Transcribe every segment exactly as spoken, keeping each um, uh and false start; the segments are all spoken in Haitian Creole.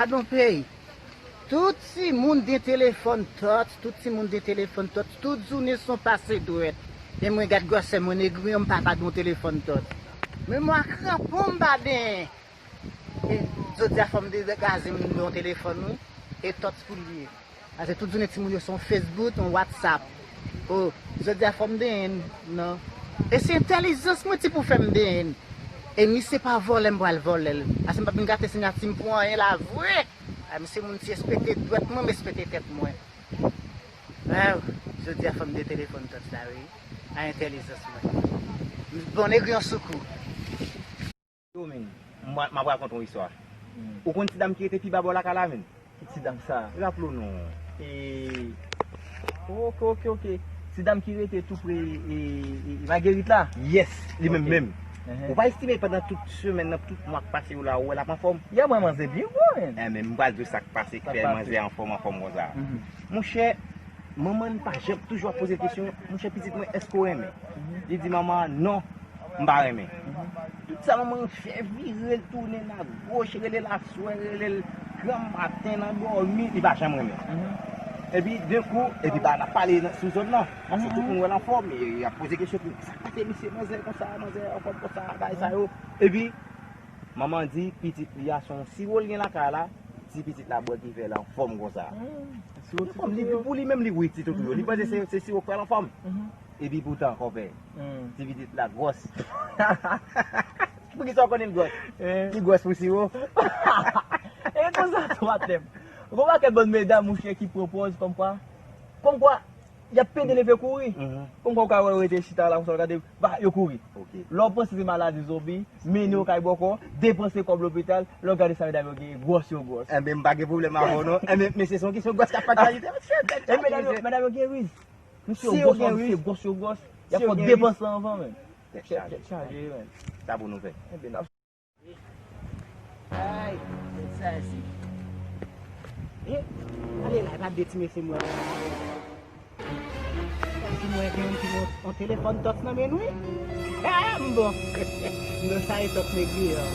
Gadon peyi. Tout timoun gen telefòn touch, tout timoun gen telefòn touch, tout jounen se yon pase dwèt. E mwen gad gwosè mwen, Negriyon, m pa ka gen yon telefòn touch. Men mwen kranpon m pa genyen. E jodi a fò m degaje m gen yon telefòn wi. E touch pou l ye. Paske tout jounen timoun yo se yon Facebook, yon WhatsApp. O, jodi a fò m genyen l, non. E se entèlijans mwen ti pou fè m genyen l. E misye pa vòlè m pral vòlè l. Paske m p ap vin gate siyati m pou anyen la vre. A, misye moun ti respekte dwèt mwen, m respekte tèt mwen. Waw, jodi a fò m gen telefòn touch la wi. A entèlijans mwen. Bon, Negriyon sou kou. Yo, men, m, m ap rakonte yon istwa. Ou konn ti dam ki rete pi ba bò lakay la, men? Ki ti dam sa? Raple w non. E, ok, ok, ok. Ti dam ki rete tou pre, e, e, e Magerit la? Yes, li menm menm. Ou pa estime pandan tout semèn nan, tout mwa k pase yo la, ou wè l ap anfòm? Ya, mwen manzè byen gwo, men. Enben, m pral di w sa k pase, k fè manzè anfòm, anfòm konsa. Monchè, manman l pa janm toujou ap poze l kesyon, monchè, pitit mwen, èske w renmen? Li di manman an, non, m pa renmen. Tout sa manman an fè, vire l tounen nan goch, rele l aswè, rele l granmaten nan dòmi, li pa janm renmen. Epi, denkou, epi ba n ap pale nan, sou zòn nan. Paske tout moun wè l anfòm, e y ap poze kesyon pou sa k pase misye, manzè konsa, manzè anfòm konsa, bagay sa yo. Epi, manman an di pitit li a se yon siwo l gen lakay la, ti pitit la bwè ki fè l anfòm konsa. Anfòm, li, pou li menm, li wi ti toutou yo. Li panse se, se siwo k fè l anfòm. Epi poutan, konpè, ti pitit la gwòs. Poukisa w konnen l gwòs? Li gwòs pou siwo. E konsa tou, patnè m. Gon pakèt bann medam, monchè, ki pran pòz kòmkwa, kòmkwa, y ap pede leve kouri. Kòmkwa w ka wè yo rete chita la, konsa, w gade, ba, yo kouri. Lè w panse se maladi zonbi, mennen yo kay bòkò, depanse kòb lopital, lè w gade sa medam yo genyen, gwòs yo gwòs. Enben, m pa gen pwoblèm avè w non. Enben, mesye, se yon kesyon gwòs k ap aktyalite, mesye. E medam yo, medam yo gen riz. Mesye, yo gwòs, mesye, gwòs yo gwòs. Y ap fè w depanse anvan menm. Tèt chaje. Tèt chaje, menm. Sa pou nou fè? Enben, n ap Ay, sa se. E, ale la, e pa de ti mesye m wè la. Ti mwen gen yon, ti mwen, yon telefòn touch nan men l wi. A, m bon. M bon, sa e touch Negriyon.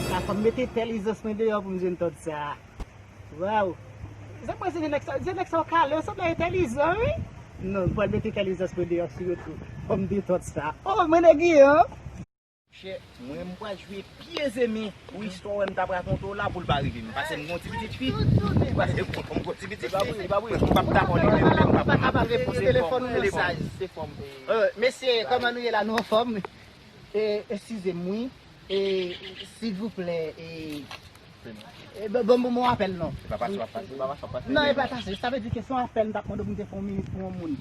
Sa fò m mete entèlijans mwen deyò pou m jwenn touch sa. Waw. Sa mwen se nèg sa, se nèg sa w kale, w sanble entèlijan wi. Non, m pral mete entèlijans mwen deyò sou yo tou. Fò m de touch sa. O, mwen Negriyon. Chè, mwen, m pral jwe pye zemi pou istwa w wè m t ap rakonte w la pou l pa rive m. Paske m gon ti pitit fi. Paske m gon ti pitit fi. M p ap dakò li menm, menm m p ap. Telefòn, telefòn, mesye, kòman nou ye la? Nou anfòm? E, eskize m, wi. E, silvouplè, e, E, ban, ban, ban m yon apèl non. Se pa pase w ap pase, se pa pase w ap pase. Non, e pa pase. Sa vle di ke se yon apèl m t ap mande w pou m te fè yon minit pou yon moun.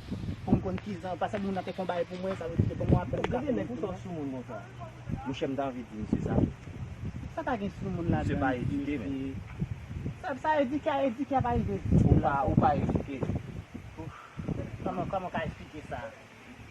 Pou m konn kijan, paske moun nan te fè yon bagay pou mwen, sa vle di ke ban m yon apèl m t ap mande w. Gade nèg ou sot sou moun konsa. Monchè, m ta anvi di misye sa. Sa pa gen sou moun ladan. Misye pa edike, men. Sa, sa edike a, edike a pa edike ditou la. Ou pa, ou pa edike. Ouf. Kòman, kòman w ka eksplike sa?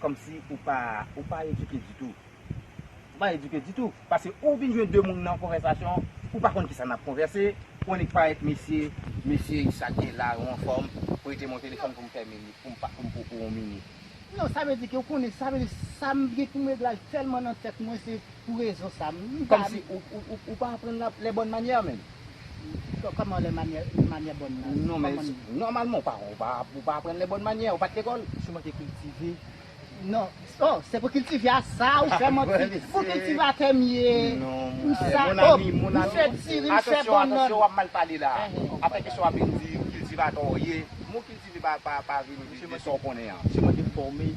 Kòmsi ou pa, ou pa edike ditou. Ou pa edike ditou. Paske ou vin jwenn de moun nan konvèsasyon, ou pa konn kisa n ap konvèse, ou annik parèt, mesye, mesye, sa k gen la, ou anfòm, prete m yon telefòn pou m fè minit, pou m pa, pou m poko yon minit. Non, sa vle di ke ou konnen, sa vle di sa m gen pou m regle la, tèlman nan tèt mwen, se pou rezon sa. M pa. Kòmsi ou, ou, ou, ou pa aprann la, les bonnes manières menm. Kò-, kòman les manières, manières bonnes la? Non, men nòmalman, ou pa, ou pa, ou pa aprann les bonnes manières, ou pa t lekòl. Si w manke kiltive. Non. Oh, se pou kiltive a sa ou fè manti. Pou kiltivatè m ye. Non, monchè, mon ami, mon ami. Misye diri, misye bannann. Atansyon, w ap mal pale la. Apre kesyon w ap vin di kiltivatè w ye. Mon kiltive pa, pa, pa vin di de sa w konnen an. Misye mande fòme.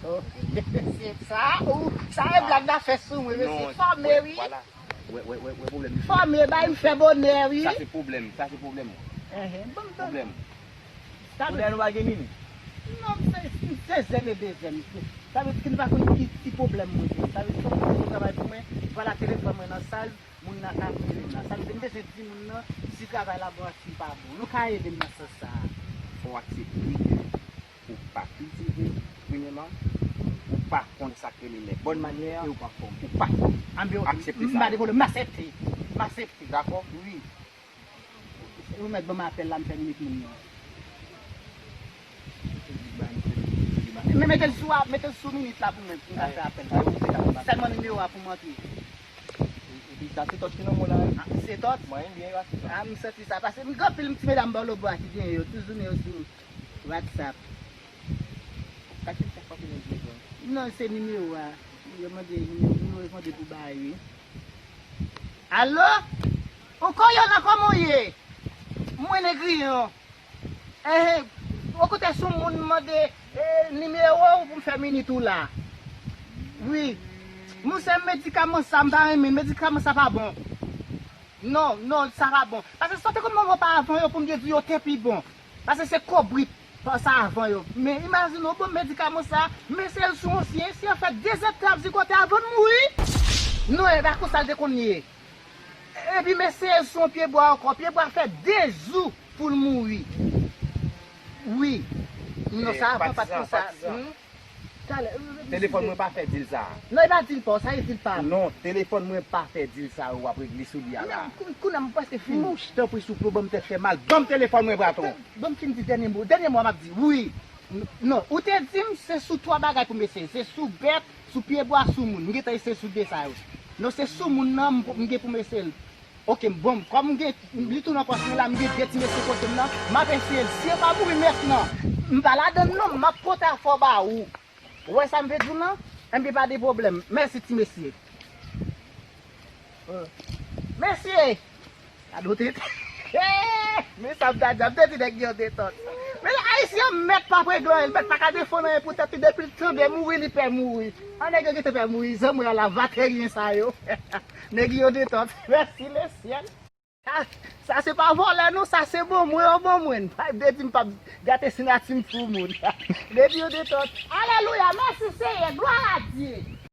Oh, se sa, ou, sa e blag n ap fè sou mwen, mesye. Fòme, wi. Wè, wè, wè, wè pwoblèm misye. Fòme, bay m fè bonè, wi. Sa se pwoblèm, sa se pwoblèm. Enhen, bon, bon. Pwoblèm. Sa vle di nou pa gen minit? Non, se, se zen e de zen. Sa vle di ke nou pa konn ki ti pwoblèm mwen gen. Sa vle di ke mwen travay pou mwen, vwala telefòn mwen nan sal, moun nan ka rele m la. Sa vle di m bezwen di moun nan, si travay la bon ak si l pa bon. Nou ka ede m nan sans sa a. Fò w aksepte ke ou pa kiltive, premyèman, ou pa konn sa k rele les bonnes manières, e ou pa fòme. Ou pa fòme. Aksepte sa. M pa de pwoblèm, m aksepte. M aksepte. Dakò? Wi. Ou mèt ban m apèl la, m fè minit moun nan. Men mete l sou, mete l sou minit la pou mwen, pou m ka fè apèl la. Sèlman nimewo a pou m antre. Sa se tòt ki nan men w la wi. Ah, se tòt? Mwen byen rasi sa. Ah, m santi sa. Paske m gen anpil ti medam bò lòbò a ki gen yo. Tout jounen yo sou WhatsApp. Sa ki fè kòpil yo di bon? Non, se nimewo a. Yo mande nimewo, nimewo yo mande pou bay wi. Alo? Ou Koyòl nan kòman w ye? Mwen Negriyon. Ehe, ou koute sou moun mande eh, nimewo ou pou m fè minit ou la. Wi. Monchè, medikaman sa m pa renmen, medikaman sa pa bon. Non, non, sa pa bon. Paske sa te konn manman pa avan yo pou m te di yo te pi bon. Paske se kobrit pa sa avan yo. Men imajine w bon medikaman sa, mesye l sou yon syen, syen fè de zèdtan ap zigote avan l mouri. Non, e pa konsa l te konn ye. Epi mesye l sou yon pyebwa ankò, pyebwa fè de jou pou l mouri. Wi. Non, sa avan pa t konsa. Talè. Telefòn mwen pa fè dil sa. Non, e pa dil pa w, sa e dil pa m. Non, telefòn mwen pa fè dil sa ou ap regle sou li a la. Kounye a m prèske fini. Mouch, tanpri souple, ban m tèt fè mal. Ban m telefòn mwen, braton. Ban m fin di dènye mo. Dènye mo a m ap di. Wi. Non, ou te di m se sou twa bagay pou m eseye. Se sou bèt, sou pyebwa, sou moun. M gentan eseye sou de sa yo. Non, se sou moun nan m gen pou m eseye l. Ok, bon, kòm m gen, li tou nan pòch mwen la, m gen de ti mesye kote m nan, m ap eseye l. Si yo pa mouri mentnan, m pa ladann non, m ap pote afè w ba ou. Ou wè sa m vle di w lan? Enben pa de pwoblèm. Mèsi ti mesye. Mesye! Gade w te. Men sa m ta di, m te di nèg yo detant. Men ayisyen mèt pa regle anyen, mèt pa ka defann anyen pou tèt li depi l tande mouri li pè mouri. An nèg yo gentan pè mouri, zanmwè a la vateryen sa yo. Nèg yo detant. Mèsi lesyèl. Sa, sa se pa vòlè non, sa se bon mwen, yo bon mwen. Pa vle di m p ap gate sinati m pou moun. Depi yo detant. Alelouya, mèsi Seyè, glwa a Dye.